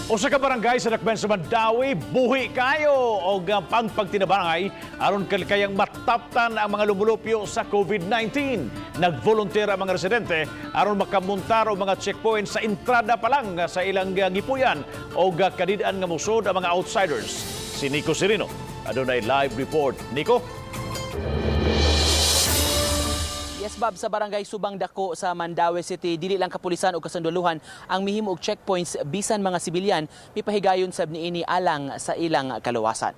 Usa ka barangay sa Dakbayan sa Mandaue, buhi kayo og pangpagtinabangay aron kalikayang mataptan ang mga lumulupyo sa COVID-19. Nagvolunteer ang mga residente aron makamuntar og mga checkpoint sa entrada pa lang sa ilang gipuy-an og kadid-an nga musod ang mga outsiders. Si Nico Serino adunay live report. Nico? Yes, Bob, sa Barangay Subang Dako sa Mandaue City, dili lang kapulisan o kasundalohan ang mihimo og checkpoints, bisan mga sibilyan mipahigayon sab niini alang sa ilang kaluwasan.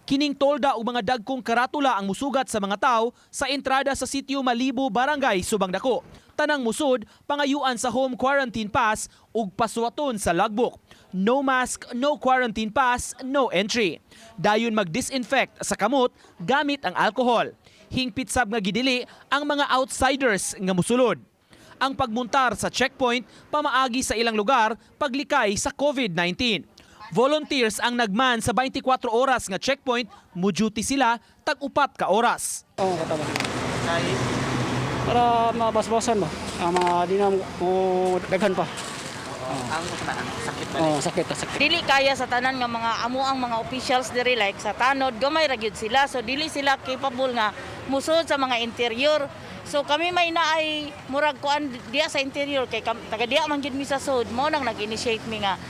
Kining tolda ug mga dagkong karatula ang musugat sa mga tao sa entrada sa Sitio Malibo, Barangay Subang Dako. Tanang musod, pangayuan sa home quarantine pass ug pasuwaton sa logbook. No mask, no quarantine pass, no entry. Dayon mag-disinfect sa kamot gamit ang alcohol. Hingpit sab nga gidili ang mga outsiders nga musulod. Ang pagmuntar sa checkpoint pamaagi sa ilang lugar paglikay sa COVID-19. Volunteers ang nagman sa 24 oras nga checkpoint, mu-duty sila tag-upat ka oras. Oo, katama. Para mabasbasan ba? Ang mga di na mo daghan pa. Ang sakit? Oo, sakit, sakit. Dili kaya sa tanan nga mga amo ang mga officials diri, like sa tanod, gamay ra gyud sila, so dili sila capable nga musod sa mga interior. So kami may naay murag kuan diya sa interior kay taga diya man gyud mi sa sud, mo nang nag-initiate mi nga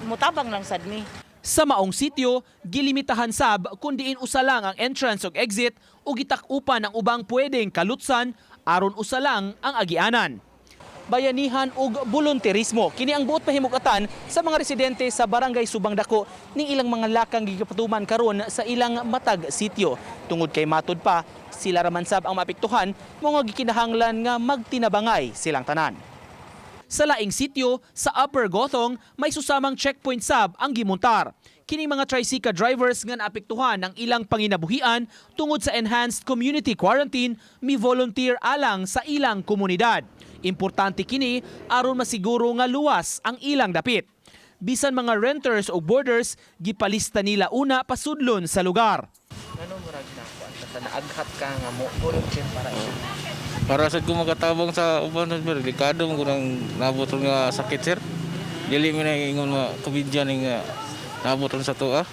mutabang lang sad mi. Sa maong sityo, gilimitahan sab kung diin usa lang ang entrance ug exit ug gitak-upan ang ubang pwedeng kalutsan aron usa lang ang agianan. Bayanihan ug volunteerismo. Kini ang buot pahimugatan sa mga residente sa Barangay Subang Dako ning ilang mga lakang gigapatuman karon sa ilang matag sityo. Tungod kay matud pa, sila raman sab ang maapektuhan, mao nga gikinahanglan nga magtinabangay silang tanan. Sa laing sityo, sa Upper Gothong, may susamang checkpoint sab ang gimuntar. Kini mga tricycle drivers nga naapektuhan ang ilang panginabuhian tungod sa enhanced community quarantine, mi volunteer alang sa ilang komunidad. Importante kini aron masiguro nga luwas ang ilang dapit. Bisan mga renters o boarders, gipalista nila una pasudlon sa lugar. Ano murag na kuan ka sa naaghat ka nga mo volunteer para ila? Para sa ko makatabang sa uban, sir, delikado mo nang nabot nga sakit, sir. Dili mi na ingon nga komedya ning nga nabot ron sa tuwa.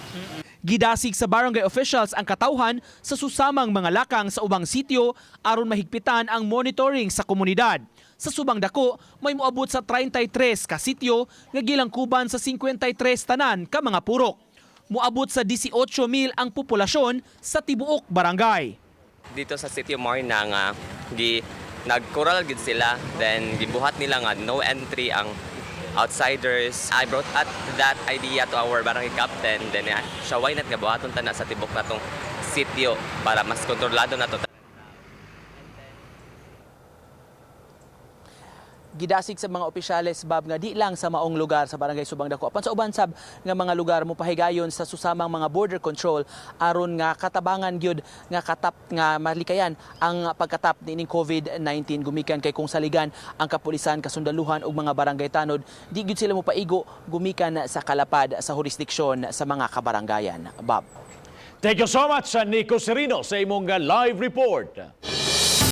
Gidasig sa barangay officials ang katawhan sa susamang mga lakang sa ubang sityo aron mahigpitan ang monitoring sa komunidad. Sa Subang Dako, may moabot sa 33 ka sityo nga gilangkuban sa 53 tanan ka mga purok. Moabot sa 18,000 ang populasyon sa tibuok barangay. Dito sa City Marna nga gi nagkural gid sila, then gibuhat nila nga no entry ang outsiders. I brought at that idea to our barangay captain, then siya, why not nga buhaton ta na sa tibok natong sitio para mas kontrolado na to. Gidasig sa mga opisyales, Bob, nga di lang sa maong lugar sa Barangay Subang Dako apan sa uban sab nga mga lugar mo pahigayon sa susamang mga border control aron nga katabangan gyud nga katap nga malikayan ang pagkatap niining COVID-19, gumikan kay kung saligan ang kapulisan, kasundaluhan ug mga barangay tanod, di gyud sila mopaigo gumikan sa kalapad sa jurisdiksyon sa mga kabarangayan, Bob. Thank you so much, Nico Serino, sa imong live report.